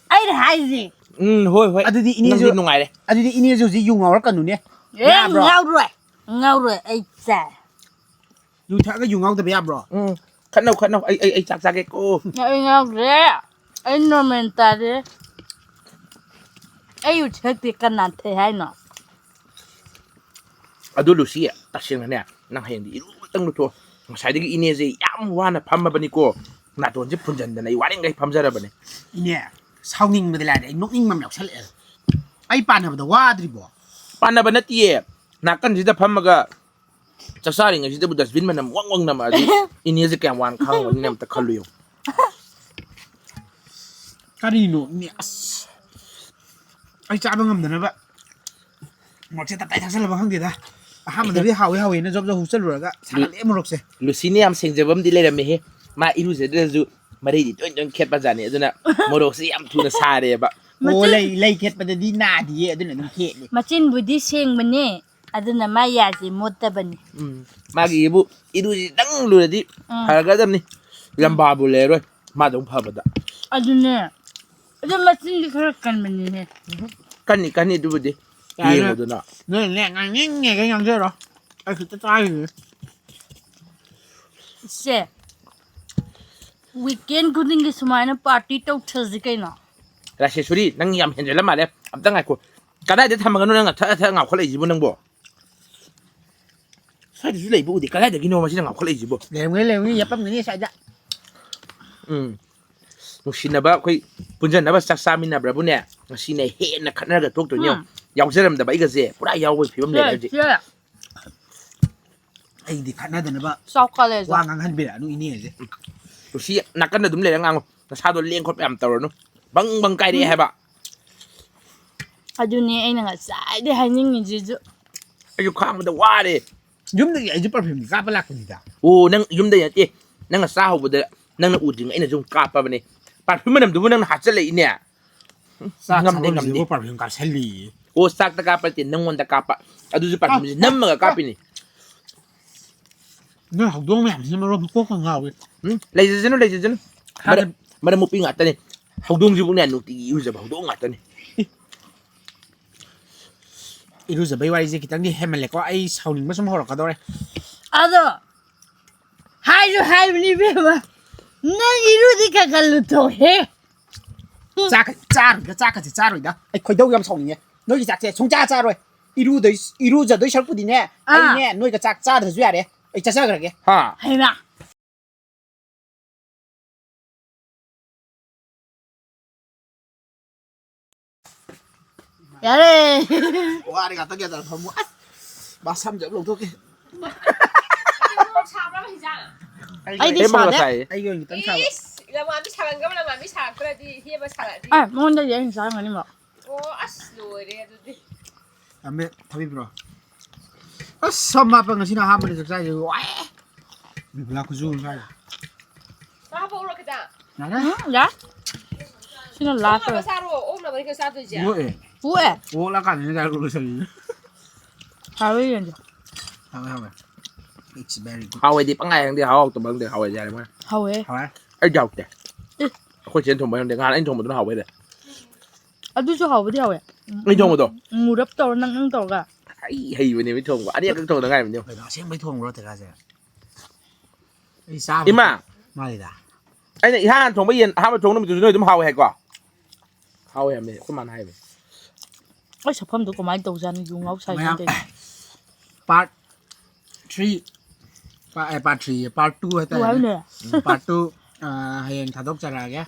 ꯑꯩꯅ ꯍꯥꯏꯁꯦ꯫ ꯎꯝ, ꯍꯣꯏ, ꯍꯣꯏ꯫ ꯑꯗꯨꯗꯤ ꯅꯪꯗꯤ ꯏꯅꯦꯁꯨ ꯅꯨꯡꯉꯥꯏꯔꯦ꯫ ꯑꯗꯨꯗꯤ ꯏꯅꯦꯁꯨ ꯍꯧꯖꯤꯛ ꯌꯨ ꯉꯥꯎꯔꯛꯀꯅꯨꯅꯦ꯫ ꯑꯦ, ꯌꯥꯕ꯭ꯔꯣ? ꯉꯥꯎꯔꯣꯏ꯫ ꯉꯥꯎꯔꯣꯏ ꯑꯩ ꯆꯥꯏ꯫ ꯌꯨ ꯊꯛꯑꯒ ꯌꯨ ꯉꯥꯎꯗꯕ ꯌꯥꯕ꯭ꯔꯣ? ꯎꯝ, ꯈꯠꯅꯧ, ꯈꯠꯅꯧ꯫ ꯑꯩ, ꯑꯩ, ꯑꯩ ꯆꯥꯛ ꯆꯥꯒꯦꯀꯣ꯫ ꯑꯩ ꯉꯥꯎꯗ꯭ꯔꯦ꯫ ꯑꯩ ꯅꯣꯔꯃꯦꯜ ꯇꯥꯔꯦ꯫ ꯑꯩ ꯌꯨ ꯊꯛꯇꯦ, ꯀꯅꯥ ꯊꯛꯑꯦ ꯍꯥꯏꯅꯣ? ꯑꯗꯨ ꯂꯨꯁꯤ, ꯇꯁꯦꯡꯅꯅꯦ, ꯅꯪ ꯍꯌꯦꯡꯗꯤ ꯏꯔꯨ ꯑꯃꯇꯪ ꯂꯨꯊꯣꯛꯑꯣ꯫ ꯉꯁꯥꯏꯗꯒꯤ ꯏꯅꯦꯁꯦ ꯌꯥꯝ ꯋꯥꯅ ꯐꯝꯃꯕꯅꯤꯀꯣ, ꯅꯥꯇꯣꯟꯁꯦ ꯐꯨꯟꯖꯟꯗꯅ ꯑꯩ ꯋꯥꯔꯤꯡꯈꯩ ꯐꯝꯖꯔꯕꯅꯦ꯫ ꯏꯅꯦ, ꯁꯥꯎꯅꯤꯡꯕꯗ ꯂꯥꯏꯔꯦ, ꯑꯩ ꯅꯣꯛꯅꯤꯡꯕ ꯑꯃ ꯌꯥꯎꯁꯜꯂꯛꯑꯦ꯫ ꯑꯩ ꯄꯥꯟꯅꯕꯗ ꯋꯥꯗ꯭ꯔꯤꯕꯣ? ꯄꯥꯟꯅꯕ ꯅꯠꯇꯤꯌꯦ, ꯅꯥꯀꯟꯁꯤꯗ ꯐꯝꯃꯒ ꯆꯥꯛ ꯆꯥꯔꯤꯉꯩꯁꯤꯗꯕꯨ dustbin ꯃꯅꯝ ꯋꯪ ꯋꯪ ꯅꯝꯃꯛꯑꯗꯤ ꯏꯅꯦꯁꯦ ꯀꯌꯥꯝ ꯋꯥꯅ ꯈꯥꯡꯉꯝꯒꯅꯤ ꯑꯝꯇ ꯈꯜꯂꯨ ꯌꯦꯡꯉꯨ꯫ ꯀꯔꯤꯅꯣ ꯏꯅꯦ? ꯑꯁ, ꯑꯩ ꯆꯥꯕ ꯉꯝꯗꯅꯕ ꯃꯣꯔꯣꯛꯁꯦ ꯇꯞꯇꯥꯏ ꯊꯥꯛꯆꯜꯂꯕ ꯈꯪꯗꯦꯗ꯫ ꯑꯍꯥꯟꯕꯗꯗꯤ ꯍꯥꯎꯋꯦ ꯍꯥꯎꯋꯦꯅ ꯖꯣꯕ ꯖꯣꯕ ꯍꯨꯞꯆꯜꯂꯨꯔꯒ ꯁꯥꯒꯠꯂꯛꯑꯦ ꯃꯣꯔꯣꯛꯁꯦ꯫ ꯂꯨꯁꯤꯅ ꯌꯥꯝ ꯁꯦꯡꯖꯕ ꯑꯃꯗꯤ ꯂꯩꯔꯝꯃꯦꯍꯦ꯫ ꯃꯥ ꯏꯔꯨꯖꯗ꯭ꯔꯁꯨ ꯃꯔꯩꯗꯤ ꯇꯣꯏ ꯇꯣꯏꯅ ꯈꯦꯠꯄꯖꯥꯠꯅꯤ꯫ ꯑꯗꯨꯅ ꯃꯣꯔꯣꯛꯁꯦ ꯌꯥꯝ ꯊꯨꯅ ꯁꯥꯔꯦꯕ꯫ ꯑꯣ, ꯂꯩ, ꯂꯩ ꯈꯦꯠꯄꯗꯗꯤ ꯅꯥꯗꯤꯌꯦ, ꯑꯗꯨꯅ ꯑꯗꯨꯝ ꯈꯦꯠꯂꯦ꯫ ꯃꯆꯤꯟꯕꯨꯗꯤ ꯁꯦꯡꯕꯅꯦ꯫ ꯑꯗꯨꯅ ꯃꯥ ꯌꯥꯁꯦ ꯃꯣꯠꯇꯕꯅꯤ꯫ ꯎꯝ꯫ ꯃꯥꯒꯤ ꯏꯕꯨ ꯏꯔꯨꯁꯤꯗꯪ ꯂꯨꯔꯗꯤ ꯎꯝ꯫ ꯐꯔꯒꯗꯕꯅꯤ꯫ ꯂꯝꯕꯥꯕꯨ ꯂꯩꯔꯔꯣꯏ꯫ ꯃꯥꯗꯧ ꯐꯕꯗ꯫ ꯑꯗꯨꯅꯦ꯫ ꯑꯗꯨ ꯃꯆꯤꯟꯗꯤ ꯈꯔ ꯀꯟꯕꯅꯤꯍꯦ꯫ ꯀꯟꯅꯤ, ꯀꯟꯅꯤ ꯑꯗꯨꯕꯨꯗꯤ꯫ ꯌꯥꯔꯦ꯫ ꯌꯦꯡꯉꯨꯗꯅ꯫ ꯅꯣꯏꯅꯦ ꯉꯥꯡꯅꯤꯡꯉꯦꯒꯩ ꯉꯥꯡꯖꯔꯣ꯫ ꯑꯩ ꯈꯤꯇ ꯇꯥꯈꯤꯒꯦ꯫ ꯁꯦ꯫ Weekend ꯈꯨꯗꯤꯡꯒꯤ ꯁꯨꯃꯥꯏꯅ party ꯇꯧꯊꯁꯤ ꯀꯩꯅꯣ꯫ ꯔꯥꯁꯦꯁꯣꯔꯤ, ꯅꯪ ꯌꯥꯝ ꯍꯦꯟꯖꯜꯂ ꯃꯥꯜꯂꯦ꯫ ꯑꯝꯇ ꯉꯥꯏꯈꯣ꯫ ꯀꯗꯥꯏꯗ ꯊꯝꯃꯒꯅꯣ ꯅꯪ ꯊꯛ ꯊꯛ ꯉꯥꯎꯈꯠꯂꯛꯏꯁꯤꯕꯨ ꯅꯪꯕꯣ? ꯁ꯭ꯋꯥꯏꯗꯁꯨ ꯂꯩꯕ ꯎꯗꯦ꯫ ꯀꯗꯥꯏꯗꯒꯤꯅꯣ ꯃꯁꯤꯅ ꯉꯥꯎꯈꯠꯂꯛꯏꯁꯤꯕꯣ? ꯂꯩꯔꯝꯒꯅꯤ, ꯂꯩꯔꯝꯒꯅꯤ, ꯌꯥꯄꯝꯒꯅꯤ ꯁ꯭ꯋꯥꯏꯗ꯫ ꯎꯝ꯫ ꯅꯨꯡꯁꯤꯅꯕ ꯑꯩꯈꯣꯏ ꯄꯨꯟꯖꯟꯅꯕ ꯆꯥꯛ ꯆꯥꯃꯤꯟꯅꯕ꯭ꯔꯕꯨꯅꯦ, ꯉꯁꯤꯅꯦ ꯍꯦꯟꯅ ꯈꯠꯅꯔꯒ ꯊꯣꯛꯇꯣꯏꯅꯦ꯫ ꯎꯝ꯫ ꯌꯥꯎꯖꯔꯝꯗꯕ ꯑꯩꯒꯁꯦ ꯄꯨꯔꯥ ꯌꯥꯎꯕꯒꯤ ꯐꯤꯕꯝ ꯂꯩꯔꯦ ꯁꯦ, ꯍꯧꯖꯤꯛ꯫ ꯁꯦ꯫ ꯑꯩꯗꯤ ꯈꯠꯅꯗꯅꯕ ꯆꯥꯎ ꯀꯥꯂꯦꯖꯥ꯫ ꯋꯥ ꯉꯥꯡꯍꯟꯕꯤꯔꯛꯑꯅꯨ ꯏꯅꯦꯁꯦ꯫ ꯂꯨꯁꯤ, ꯅꯥꯀꯟꯗ ꯑꯗꯨꯝ ꯂꯩꯔ ꯉꯥꯡꯉꯨ꯫ ꯅꯁꯥꯗꯣ ꯂꯦꯡ ꯈꯣꯠꯄ ꯌꯥꯝ ꯇꯧꯔꯅꯨ꯫ ꯕꯪ ꯕꯪ ꯀꯥꯏꯔꯛꯑꯦ ꯎꯝ꯫ ꯍꯥꯏꯕ꯫ ꯑꯗꯨꯅꯦ ꯑꯩꯅ ꯉꯁꯥꯏꯗꯩ ꯍꯥꯏꯅꯤꯡꯉꯤꯁꯤꯁꯨ꯫ ꯑꯩꯁꯨ ꯈꯥꯡꯕꯗ ꯋꯥꯔꯦ꯫ ꯌꯨꯝꯗꯒꯤ ꯑꯩꯁꯨ perfume ꯀꯥꯞꯄ ꯂꯥꯛꯄꯅꯤꯗ꯫ ꯑꯣ, ꯅꯪ ꯌꯨꯝꯗꯩ ꯅꯠꯇꯦ꯫ ꯅꯪꯅ ꯆꯥ ꯍꯧꯕꯗ ꯅꯪꯅ ꯎꯗ꯭ꯔꯤꯉꯩ ꯑꯩꯅ ꯁꯨꯝ ꯀꯥꯞꯄꯕꯅꯦ꯫ Perfume ꯃꯅꯝꯗꯨꯕꯨ ꯅꯪꯅ ꯍꯥꯞꯆꯜꯂꯛꯏꯅꯦ꯫ ꯆꯥꯛ ꯉꯝꯗꯦ, ꯆꯥꯐꯝꯁꯤꯗꯕꯨ ꯉꯝꯗꯦ꯫ Perfume ꯀꯥꯞꯁꯜꯂꯤꯌꯦ꯫ ꯑꯣ, ꯆꯥꯛꯇ ꯀꯥꯞꯄ ꯅꯠꯇꯦ, ꯅꯪꯉꯣꯟꯗ ꯀꯥꯞꯄ꯫ ꯑꯗꯨꯁꯨ perfumeꯁꯦ ꯑ, ꯑ, ꯅꯝꯃꯒ ꯑ꯫ ꯀꯥꯞꯄꯤꯅꯤ꯫ ꯅꯣꯏ ꯍꯧꯗꯣꯡ ꯃꯌꯥꯝꯁꯤꯅ ꯃꯔꯣꯟ ꯑꯃ ꯀꯣꯛꯀ ꯉꯥꯎꯏ꯫ ꯎꯝ, ꯂꯩꯖꯁꯅꯨ, ꯂꯩꯖꯁꯅꯨ꯫ ꯍꯥꯟꯅ ꯃꯔꯝ, ꯃꯔꯝ ꯃꯣꯛꯄꯤ ꯉꯥꯛꯇꯅꯤ꯫ ꯍꯧꯗꯣꯡꯁꯤꯕꯨꯅꯦ ꯅꯨꯡꯇꯤꯒꯤ ꯏꯔꯨꯖꯕ ꯍꯧꯗꯣꯡ ꯉꯥꯛꯇꯅꯤ꯫ ꯏꯔꯨꯖꯕꯩ ꯋꯥꯔꯤꯁꯦ ꯈꯤꯇꯪꯗꯤ ꯍꯦꯟꯃꯜꯂꯦꯀꯣ, ꯑꯩ ꯁꯥꯎꯅꯤꯡꯕ ꯁꯨꯝ ꯍꯧꯔꯛꯀꯗꯧꯔꯦ꯫ ꯑꯗꯣ ꯍꯥꯏꯁꯨ ꯍꯥꯏꯕꯅꯤ ꯏꯕꯦꯝꯃ, ꯅꯪ ꯏꯔꯨꯗꯤ ꯈꯔ ꯈꯔ ꯂꯨꯊꯣꯛꯍꯦ꯫ ꯆꯥꯛ ꯆꯥꯔꯣꯏꯗ, ꯆꯥꯛꯀꯁꯦ ꯆꯥꯔꯣꯏꯗ꯫ ꯑꯩ ꯈꯣꯏꯗꯧ ꯌꯥꯝ ꯁꯥꯎꯅꯤꯡꯉꯦ꯫ ꯅꯣꯏꯒꯤ ꯆꯥꯛꯁꯦ ꯁꯨꯡꯆꯥ ꯆꯥꯔꯣꯏ꯫ ꯏꯔꯨꯗꯣꯏ-, ꯏꯔꯨꯖꯗꯣꯏ ꯁꯔꯨꯛꯄꯨꯗꯤꯅꯦ, ꯑꯥ꯫ ꯑꯩꯅꯦ ꯅꯣꯏꯒ ꯆꯥꯛ ꯆꯥꯗ꯭ꯔꯁꯨ ꯌꯥꯔꯦ꯫ ꯑꯩ ꯆꯠꯆꯈ꯭ꯔꯒꯦ꯫ ꯍꯥ? ꯍꯩꯃꯥ꯫ ꯌꯥꯔꯦ꯫ ꯋꯥꯔꯦ, ꯉꯥꯛꯇꯪ ꯒ꯭ꯌꯥꯟ ꯇꯥꯅ ꯐꯝꯃꯨ꯫ ꯑꯁ! ꯃꯥ ꯁꯝꯁꯦ ꯑꯃꯨꯛ ꯂꯧꯊꯣꯛꯀꯦ꯫ ꯃꯣꯔꯣꯛ ꯁꯥꯕ꯭ꯔꯥ ꯍꯤꯟꯖꯥꯡ? ꯑꯩꯗꯤ ꯑꯩ ꯃꯣꯔꯣꯛ ꯁꯥꯗꯦ꯫ ꯁꯥꯏꯌꯦ꯫ ꯑꯩꯒꯤ ꯑꯣꯏꯅ ꯈꯤꯇꯪ ꯁꯥꯕ꯫ ꯏꯁ! ꯂꯃꯥꯟꯕꯤ ꯁꯥꯒꯟꯒꯕ ꯂꯃꯥꯟꯕꯤ ꯁꯥꯔꯛꯇ꯭ꯔꯗꯤ ꯍꯦꯕ ꯁꯥꯔꯛꯑꯗꯤ꯫ ꯑ, ꯃꯉꯣꯟꯗꯗꯤ ꯑꯩꯅ ꯆꯥꯔꯝꯒꯅꯤ ꯃꯣꯔꯣꯛ꯫ ꯑꯣ, ꯑꯁ, ꯂꯣꯏꯔꯦ ꯑꯗꯨꯗꯤ꯫ ꯌꯥꯝꯃꯦ, ꯊꯥꯕꯤꯕ꯭ꯔꯣ? ꯑꯁ, ꯁꯝ ꯍꯥꯞꯄ ꯉꯁꯤꯅ ꯑꯍꯥꯟꯕꯅꯦ ꯆꯥꯛ ꯆꯥꯏꯁꯦ꯫ ꯋꯥꯏ! ꯕꯤꯕꯨꯂꯥ ꯈꯨꯆꯨ ꯑꯃ ꯆꯥꯏꯁꯦ꯫ ꯆꯥ ꯍꯥꯞꯄꯛꯎꯔꯣ ꯈꯤꯇꯪ? ꯌꯥꯔꯦ꯫ ꯎꯝ, ꯌꯥ꯫ ꯁꯤꯅ last ꯑꯣꯛꯅꯕ ꯑꯣꯏꯔꯦ꯫ ꯆꯥꯔꯣ, ꯑꯣꯛꯅꯕꯅꯤ ꯀꯩꯅꯣ ꯆꯥꯗꯣꯏꯁꯦ꯫ ꯑꯣꯛꯑꯦ꯫ ꯑꯣꯛꯑꯦ? ꯑꯣꯛꯂꯀꯥꯟꯗꯅꯦ ꯆꯥꯔꯣ ꯂꯣꯏꯁꯜꯂꯤꯁꯦ꯫ ꯍꯥꯎꯋꯦ ꯌꯦꯟꯁꯦ꯫ ꯍꯥꯎꯋꯦ ꯍꯥꯎꯋꯦ꯫ It's very good. ꯍꯥꯎꯋꯦꯗꯤ ꯄꯪꯉꯥꯏ ꯈꯪꯗꯦ, ꯍꯥꯎ ꯍꯥꯎꯇꯕ ꯈꯪꯗꯦ, ꯍꯥꯎꯋꯦꯗꯤ ꯍꯥꯏꯔꯦ ꯃꯣꯏꯅ꯫ ꯍꯥꯎꯋꯦ꯫ ꯍꯥꯎꯋꯦ꯫ ꯑꯩꯗꯤ ꯍꯥꯎꯇꯦ꯫ ꯑꯦ꯫ ꯑꯩꯈꯣꯏ ꯆꯦꯅ ꯊꯣꯡꯕ ꯈꯪꯗꯦ, ꯉꯍꯥꯟ ꯑꯩꯅ ꯊꯣꯡꯕꯗꯨꯅ ꯍꯥꯎꯋꯦꯗ꯫ ꯑꯗꯨꯁꯨ ꯍꯥꯎꯕꯗꯤ ꯍꯥꯎꯋꯦ꯫ ꯑꯩ ꯊꯣꯡꯕꯗꯣ? ꯃꯨꯔꯞ ꯇꯧꯔ ꯅꯪ ꯅꯪ ꯇꯧꯔꯒ꯫ ꯑꯩ ꯍꯩꯕꯅꯦꯕ ꯊꯣꯡꯕ, ꯑꯅꯤꯔꯛ ꯈꯛ ꯊꯣꯡꯗ ꯉꯥꯏꯔꯤꯕꯅꯦ꯫ ꯀꯩꯅꯣ, ꯑꯁꯦꯡꯕꯩ ꯊꯣꯡꯕ꯭ꯔꯣ ꯇꯦꯀꯥꯁꯦ? ꯑꯩ ꯆꯥꯕ ꯏꯃꯥ! ꯃꯥꯜꯂꯤꯗ꯫ ꯑꯩꯅ ꯏꯍꯥꯟ ꯍꯥꯟꯅ ꯊꯣꯡꯕ ꯌꯦꯟ ꯑꯍꯥꯟꯕ ꯊꯣꯡ ꯅꯨꯃꯤꯠꯇꯨꯁꯨ ꯅꯣꯏ ꯑꯗꯨꯝ ꯍꯥꯎꯋꯦ ꯍꯥꯏꯀꯣ? ꯍꯥꯎꯋꯦ ꯍꯥꯏꯕꯅꯦ, ꯑꯩꯈꯣꯏ ꯃꯥꯅ ꯍꯥꯏꯕꯅꯦ꯫ ꯑꯩ ꯁꯛꯐꯝꯗꯣ ꯀꯃꯥꯏꯅ ꯇꯧꯖꯥꯠꯅꯣ, ꯌꯨ ꯉꯥꯎ ꯁꯥꯏ ꯃꯌꯥꯝ ꯇꯧꯏ꯫ Part three, pa- ꯑꯦ, part three, part two ꯍꯥꯏꯇꯥꯔꯦ꯫ ꯇꯨ ꯍꯥꯏꯕꯅꯦ꯫ Part two, ꯑ, ꯍꯌꯦꯡ ꯊꯥꯗꯣꯛꯆꯔꯛꯑꯒꯦ꯫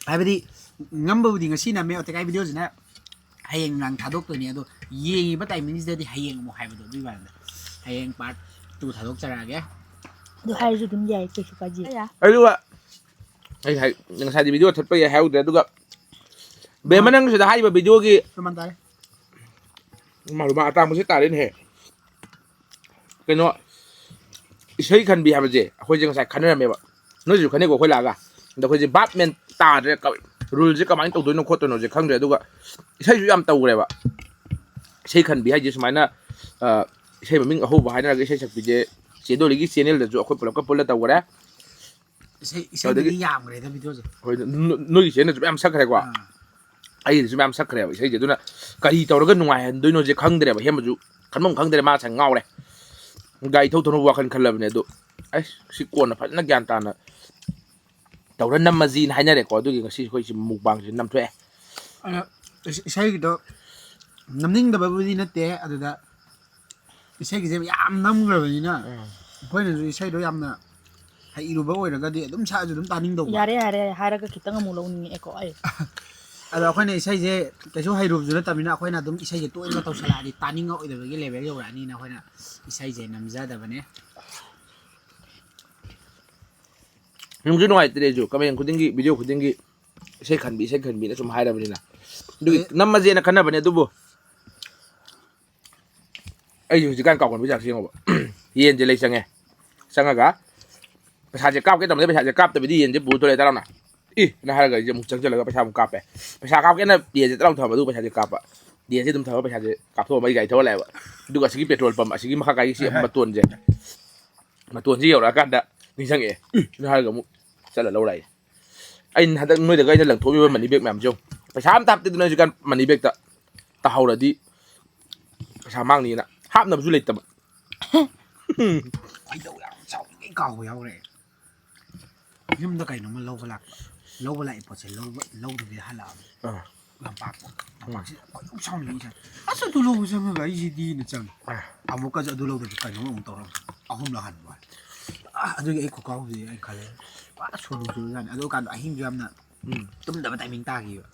ꯍꯥꯏꯕꯗꯤ ꯉꯝꯕꯕꯨꯗꯤ ꯉꯁꯤ ꯅꯝꯃꯦ, ꯑꯣꯇꯦꯀꯥꯏ video ꯁꯤꯅ ꯍꯌꯦꯡ ꯅꯨꯡꯗꯥꯡ ꯊꯥꯗꯣꯛꯇꯣꯏꯅꯤ꯫ ꯑꯗꯣ ꯌꯦꯡꯉꯤꯕ timing ꯁꯤꯗꯗꯤ ꯍꯌꯦꯡ ꯑꯃꯨꯛ ꯍꯥꯏꯕꯗꯣ ꯑꯗꯨꯒꯤ ꯋꯥꯅꯤꯗ꯫ ꯍꯌꯦꯡ part two ꯊꯥꯗꯣꯛꯆꯔꯛꯑꯒꯦ꯫ ꯑꯗꯨ ꯍꯥꯏꯔꯁꯨ ꯑꯗꯨꯝ ꯌꯥꯏ, ꯀꯩꯁꯨ ꯀꯥꯏꯗꯦ꯫ ꯑꯗꯨꯒ ꯑꯩ ꯍꯥꯏ-, ꯉꯁꯥꯏꯗꯤ video ꯊꯠꯄ ꯌꯥꯏ ꯍꯥꯏꯍꯧꯗ꯭ꯔꯦ, ꯑꯗꯨꯒ ꯕꯦꯝꯃ ꯅꯪ ꯁꯤꯗ ꯍꯥꯏꯔꯤꯕ video ꯒꯤ ꯆꯞ ꯃꯥꯟꯅ ꯇꯥꯔꯦ꯫ ꯃꯥ ꯑꯇꯥꯡꯕꯁꯦ ꯇꯥꯔꯦꯅꯦꯍꯦ꯫ ꯀꯩꯅꯣ, ꯏꯁꯩ ꯈꯟꯕꯤ ꯍꯥꯏꯕꯁꯦ ꯑꯩꯈꯣꯏꯁꯦ ꯉꯁꯥꯏ ꯈꯟꯅꯔꯝꯃꯦꯕ, ꯅꯣꯏꯁꯨ ꯈꯟꯅꯩꯀꯣ ꯑꯩꯈꯣꯏ ꯂꯥꯛꯑꯒ꯫ ꯑꯗ ꯑꯩꯈꯣꯏꯁꯦ ꯚꯥꯞ ꯃꯦꯟ ꯇꯥꯗ꯭ꯔꯦ, ꯀ-, rule ꯁꯦ ꯀꯃꯥꯏꯅ ꯇꯧꯗꯣꯏꯅꯣ ꯈꯣꯠꯇꯣꯏꯅꯣꯁꯦ ꯈꯪꯗ꯭ꯔꯦ꯫ ꯑꯗꯨꯒ ꯏꯁꯩꯁꯨ ꯌꯥꯝ ꯇꯧꯈ꯭ꯔꯦꯕ꯫ ꯏꯁꯩ ꯈꯟꯕꯤ ꯍꯥꯏꯁꯦ ꯁꯨꯃꯥꯏꯅ, ꯑ, ꯏꯁꯩ ꯃꯃꯤꯡ ꯑꯍꯧꯕ ꯍꯥꯏꯅꯔꯒ ꯏꯁꯩ ꯁꯛꯄꯤꯁꯦ ꯆꯦ ꯗꯣꯂꯤꯒꯤ channel ꯗꯁꯨ ꯑꯩꯈꯣꯏ ꯄꯨꯂꯞꯀ ꯄꯨꯜꯂ ꯇꯧꯈ꯭ꯔꯦ꯫ ꯏꯁꯩ ꯏꯁꯩꯗꯗꯤ ꯌꯥꯝꯈ꯭ꯔꯦꯗ video ꯁꯦ꯫ ꯍꯣꯏ, ꯅꯣ-, ꯅꯣꯏꯒꯤ channel ꯁꯨ ꯃꯌꯥꯝ ꯁꯛꯈ꯭ꯔꯦꯀꯣ꯫ ꯑꯥ꯫ ꯑꯩꯒꯤꯁꯨ ꯃꯌꯥꯝ ꯁꯛꯈ꯭ꯔꯦꯕ ꯏꯁꯩꯁꯦ꯫ ꯑꯗꯨꯅ ꯀꯔꯤ ꯇꯧꯔꯒ ꯅꯨꯡꯉꯥꯏꯍꯟꯗꯣꯏꯅꯣꯁꯦ ꯈꯪꯗ꯭ꯔꯦꯕ꯫ ꯍꯦꯃꯁꯨ ꯈꯟꯐꯝ ꯈꯪꯗ꯭ꯔꯦ, ꯃꯥ ꯉꯁꯥꯏ ꯉꯥꯎꯔꯦ꯫ ꯒꯥꯔꯤ ꯊꯧ ꯊꯧꯅ ꯋꯥꯈꯜ ꯈꯜꯂꯕꯅꯦ꯫ ꯑꯗꯨ ꯑꯩꯁ, ꯁꯤ ꯀꯣꯟꯅ ꯐꯖꯅ ꯒ꯭ꯌꯥꯟ ꯇꯥꯅ ꯇꯧꯔ ꯅꯝꯃꯁꯤꯅ ꯍꯥꯏꯅꯔꯦꯀꯣ꯫ ꯑꯗꯨꯒꯤ ꯉꯁꯤ ꯑꯩꯈꯣꯏꯁꯤ mukbang ꯁꯤ ꯅꯝꯊꯣꯛꯑꯦ꯫ ꯑꯗ ꯏꯁ- ꯏꯁꯩꯒꯤꯗꯣ ꯅꯝꯅꯤꯡꯗꯕꯕꯨꯗꯤ ꯅꯠꯇꯦ, ꯑꯗꯨꯗ ꯏꯁꯩꯒꯤꯁꯦ ꯌꯥꯝ ꯅꯝꯈ꯭ꯔꯕꯅꯤꯅ ꯑꯩꯈꯣꯏꯅꯁꯨ ꯏꯁꯩꯗꯣ ꯌꯥꯝꯅ ꯍꯩꯔꯨꯕ ꯑꯣꯏꯔꯒꯗꯤ ꯑꯗꯨꯝ ꯁꯛꯑꯁꯨ ꯑꯗꯨꯝ ꯇꯥꯅꯤꯡꯗꯧꯕ꯫ ꯌꯥꯔꯦ ꯌꯥꯔꯦ ꯍꯥꯏꯔꯒ ꯈꯤꯇꯪ ꯑꯃꯨꯛ ꯂꯧꯅꯤꯡꯉꯛꯑꯦꯀꯣ ꯑꯩ꯫ ꯑꯗꯣ ꯑꯩꯈꯣꯏꯅ ꯏꯁꯩꯁꯦ ꯀꯩꯁꯨ ꯍꯩꯔꯨꯕꯁꯨ ꯅꯠꯇꯕꯅꯤꯅ, ꯑꯩꯈꯣꯏꯅ ꯑꯗꯨꯝ ꯏꯁꯩꯁꯦ ꯇꯣꯏꯅ ꯇꯧꯁꯜꯂꯛꯑꯗꯤ ꯇꯥꯅꯤꯡꯉꯛꯑꯣꯏꯗꯕꯒꯤ level ꯌꯧꯔꯛꯑꯅꯤꯅ ꯑꯩꯈꯣꯏꯅ ꯏꯁꯩꯁꯦ ꯅꯝꯖꯗꯕꯅꯦ꯫ ꯅꯨꯡꯁꯨ ꯅꯨꯡꯉꯥꯏꯇ꯭ꯔꯦ ꯑꯩꯁꯨ, comment ꯈꯨꯗꯤꯡꯒꯤ, video ꯈꯨꯗꯤꯡꯒꯤ ꯏꯁꯩ ꯈꯟꯕꯤ, ꯏꯁꯩ ꯈꯟꯕꯤꯅ ꯁꯨꯝ ꯍꯥꯏꯔꯕꯅꯤꯅ꯫ ꯑꯗꯨꯒꯤ ꯑꯦ꯫ ꯅꯝꯃꯁꯦꯅ ꯈꯟꯅꯕꯅꯦ, ꯑꯗꯨꯕꯨ ꯑꯩꯁꯨ ꯍꯧꯖꯤꯛꯀꯥꯟ ꯀꯥꯎꯒꯟꯕ ꯆꯥꯛꯁꯦ ꯌꯦꯡꯉꯣꯕ꯫ ꯌꯦꯟꯁꯦ ꯂꯩ ꯆꯪꯉꯦ, ꯆꯪꯉꯒ ꯄꯩꯁꯥꯁꯦ ꯀꯥꯞꯀꯦ ꯇꯧꯕꯗ ꯄꯩꯁꯥꯁꯦ ꯀꯥꯞꯇꯕꯤꯗꯤ ꯌꯦꯟꯁꯦ ꯄꯨ ꯊꯣꯛꯂꯛꯑꯦ ꯇꯔꯥꯎꯅ꯫ ꯏ! ꯅ ꯍꯥꯏꯔꯒ ꯑꯩꯁꯦ ꯑꯃꯨꯛ ꯆꯪꯁꯤꯜꯂꯒ ꯄꯩꯁꯥ ꯑꯃꯨꯛ ꯀꯥꯞꯄꯦ꯫ ꯄꯩꯁꯥ ꯀꯥꯞꯀꯦꯅ ꯌꯦꯟꯁꯦ ꯇꯔꯥꯎ ꯊꯝꯃ ꯑꯗꯨꯒ ꯄꯩꯁꯥꯁꯦ ꯀꯥꯞꯄ꯫ ꯇꯦꯟꯁꯦ ꯑꯗꯨꯝ ꯊꯝꯃꯒ ꯄꯩꯁꯥꯁꯦ ꯀꯥꯞꯊꯣꯛꯑꯝꯃ ꯑꯩ ꯒꯥꯔꯤ ꯊꯧꯔ ꯂꯥꯛꯑꯦꯕ꯫ ꯑꯗꯨꯒ ꯑꯁꯤꯒꯤ ꯄꯦꯇ꯭ꯔꯣꯜ ꯄꯝ ꯑꯁꯤꯒꯤ ꯃꯈꯥ ꯀꯥꯏꯒꯤ ꯁꯤ ꯃꯇꯣꯟꯁꯦ, ꯃꯇꯣꯟꯁꯦ ꯌꯧꯔꯛꯑꯀꯥꯟꯗ ꯅꯤꯡꯁꯤꯡꯉꯛꯑꯦ꯫ ꯎꯝ, ꯑꯗꯨ ꯍꯥꯏꯔꯒ ꯑꯃꯨꯛ ꯆꯠꯂ ꯂꯧ ꯂꯥꯛꯑꯦ꯫ ꯑꯩꯅ ꯍꯟꯗꯛ ꯅꯣꯏꯗꯒ ꯑꯩꯅ ꯂꯪꯊꯣꯛꯂꯤꯕ ꯃꯅꯤ ꯕꯦꯒ ꯃꯌꯥꯝꯁꯦ ꯌꯦꯡꯉꯨ꯫ ꯄꯩꯁꯥ ꯑꯝꯇ ꯍꯥꯞꯇꯦꯗꯅ ꯍꯧꯖꯤꯛꯀꯥꯟ ꯃꯅꯤ ꯕꯦꯒꯇ꯫ ꯇꯥꯍꯧꯔꯗꯤ ꯄꯩꯁꯥ ꯃꯥꯡꯅꯤꯅ ꯍꯥꯞꯅꯕꯁꯨ ꯂꯩꯇꯕ꯫ ꯈꯣꯏꯗꯧ ꯌꯥꯝ ꯆꯥꯎꯅꯤꯡꯉꯩ ꯀꯥꯎꯕ ꯌꯥꯎꯔꯦ꯫ ꯌꯨꯝꯗ ꯀꯩꯅꯣꯝꯃ ꯂꯧꯕ ꯂꯥꯛꯄ꯫ ꯂꯧꯕ ꯂꯥꯛꯏ ꯄꯣꯠꯁꯦ ꯂꯧꯕ ꯂꯧꯗꯕꯤꯗ ꯍꯜꯂꯛꯑꯕ꯫ ꯑꯥ꯫ ꯂꯝꯄꯥꯛꯇ꯫ ꯂꯝꯄꯥꯛꯁꯤꯗ ꯈꯣꯏꯗꯧ ꯁꯥꯎꯅꯤꯡꯉꯤ ꯏꯁꯥ꯫ ꯑꯁ ꯑꯗꯨ ꯂꯧꯕ ꯆꯪꯉꯒ ꯑꯩꯁꯤꯗꯤꯅ ꯆꯪꯉꯦ꯫ ꯑꯥ꯫ ꯑꯃꯨꯛꯀꯁꯨ ꯑꯗꯨ ꯂꯧꯗꯕꯤ ꯀꯩꯅꯣꯝ ꯑꯃꯨꯛ ꯇꯧꯔꯝꯃꯦ꯫ ꯑꯍꯨꯝꯂꯛ ꯍꯟꯕ ꯋꯥꯅꯤ꯫ ꯑꯥ, ꯑꯗꯨꯒꯤ ꯑꯩ ꯈꯨꯀꯥꯎꯁꯤꯗꯤ ꯑꯩ ꯈꯜꯂꯦ꯫ ꯄꯨꯔꯥ ꯁꯣꯅꯨ ꯆꯨꯔꯖꯥꯠꯅꯤ꯫ ꯑꯗꯨ ꯀꯥꯟꯗ ꯑꯍꯤꯡꯁꯨ ꯌꯥꯝꯅ ꯎꯝ꯫ ꯇꯨꯝꯗꯕ ꯇꯥꯏꯃꯤꯡ ꯇꯥꯈꯤꯕ꯫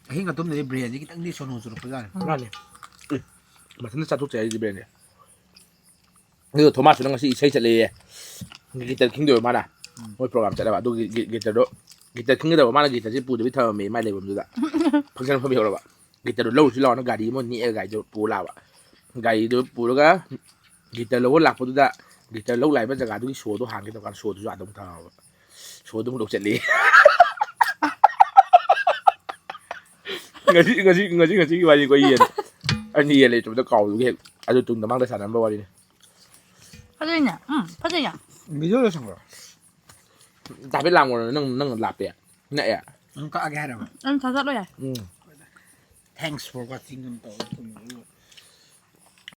ꯑꯍꯤꯡꯒ ꯇꯨꯝꯗꯗꯤ ꯕ꯭ꯔꯦꯟꯁꯦ ꯈꯤꯇꯪꯗꯤ ꯁꯣꯅꯨ ꯆꯨꯔꯛꯄꯖꯥꯠꯅꯤ꯫ ꯃꯥꯅꯦ꯫ ꯑꯦ, ꯃꯊꯟꯇ ꯆꯥꯊꯣꯛꯆꯩ ꯍꯥꯏꯁꯦ ꯕ꯭ꯔꯦꯟꯁꯦ꯫ ꯑꯗꯨꯒ ꯊꯣꯃꯥꯁꯁꯨꯅ ꯉꯁꯤ ꯏꯁꯩ ꯆꯠꯂꯦꯌꯦ꯫ ꯒꯤꯇꯔ ꯈꯤꯡꯗꯣꯏꯕ ꯃꯥꯅ꯫ ꯎꯝ꯫ ꯃꯣꯏ ꯄ꯭ꯔꯣꯒ꯭ꯔꯥꯝ ꯆꯠꯂꯦꯕ꯫ ꯑꯗꯨꯒꯤ ꯒꯤ-, ꯒꯤꯇꯔꯗꯣ, ꯒꯤꯇꯔ ꯈꯤꯡꯒꯗꯕ ꯃꯥꯅ ꯒꯤꯇꯔꯁꯦ ꯄꯨꯗꯕꯤ ꯊꯝꯃꯝꯃꯦ ꯃꯥꯏ ꯂꯩꯐꯝꯗꯨꯗ꯫ ꯐꯪꯁꯟ ꯃꯐꯝ ꯌꯧꯔꯕ꯫ ꯒꯤꯇꯔꯗꯣ ꯂꯧꯔꯨꯁꯤ ꯂꯥꯛꯑꯣꯅ ꯒꯥꯔꯤ ꯑꯃ ꯅꯦꯛꯑꯒ ꯒꯥꯔꯤꯗꯣ ꯄꯨꯔ ꯂꯥꯛꯑꯕ꯫ ꯒꯥꯔꯤꯗꯣ ꯄꯨꯔꯒ ꯒꯤꯇꯔ ꯂꯧꯕ ꯂꯥꯛꯄꯗꯨꯗ ꯒꯤꯇꯔ ꯂꯧ ꯂꯥꯛꯏꯕ ꯖꯒꯥꯗꯨꯒꯤ ꯁꯣꯗꯣ ꯍꯥꯡꯒꯦ ꯇꯧꯀꯥꯟꯗ ꯁꯣꯗꯨꯁꯨ ꯑꯗꯨꯝ ꯊꯝꯃꯕ꯫ ꯁꯣꯗꯨ ꯑꯃꯨꯛ ꯂꯧ ꯆꯠꯂꯤ꯫ ꯉꯁꯤ, ꯉꯁꯤ, ꯉꯁꯤ, ꯉꯁꯤꯒꯤ ꯋꯥꯔꯤꯀꯣ ꯌꯦꯟ꯫ ꯑꯩꯅ ꯌꯦꯟ ꯂꯩꯇꯕꯗ ꯀꯥꯎꯕꯗꯨꯒꯤ ꯍꯦꯛ ꯑꯗꯨ ꯇꯨꯡꯗ ꯃꯥꯡꯗ ꯁꯥꯟꯅꯔꯝꯕ ꯋꯥꯔꯤꯅꯤ꯫ ꯐꯖꯩꯅꯦ꯫ ꯎꯝ, ꯐꯖꯩꯌꯦ꯫ ꯚꯤꯗꯤꯑꯣ ꯂꯣꯏꯁꯟꯈ꯭ꯔꯣ꯫ ꯇꯥꯐꯦꯠ ꯂꯥꯡꯕ꯭ꯔꯣ ꯅꯪ, ꯅꯪ ꯂꯥꯞꯄꯦ꯫ ꯅꯛꯑꯦ꯫ ꯅꯪ ꯀꯛꯑꯒꯦ ꯍꯥꯏꯔꯕ? ꯅꯪ ꯊꯥꯖꯠꯂꯣ ꯌꯥꯏ꯫ ꯎꯝ꯫ Thanks for watching ꯑꯃ ꯇꯧꯔꯒ ꯊꯝꯃꯣ꯫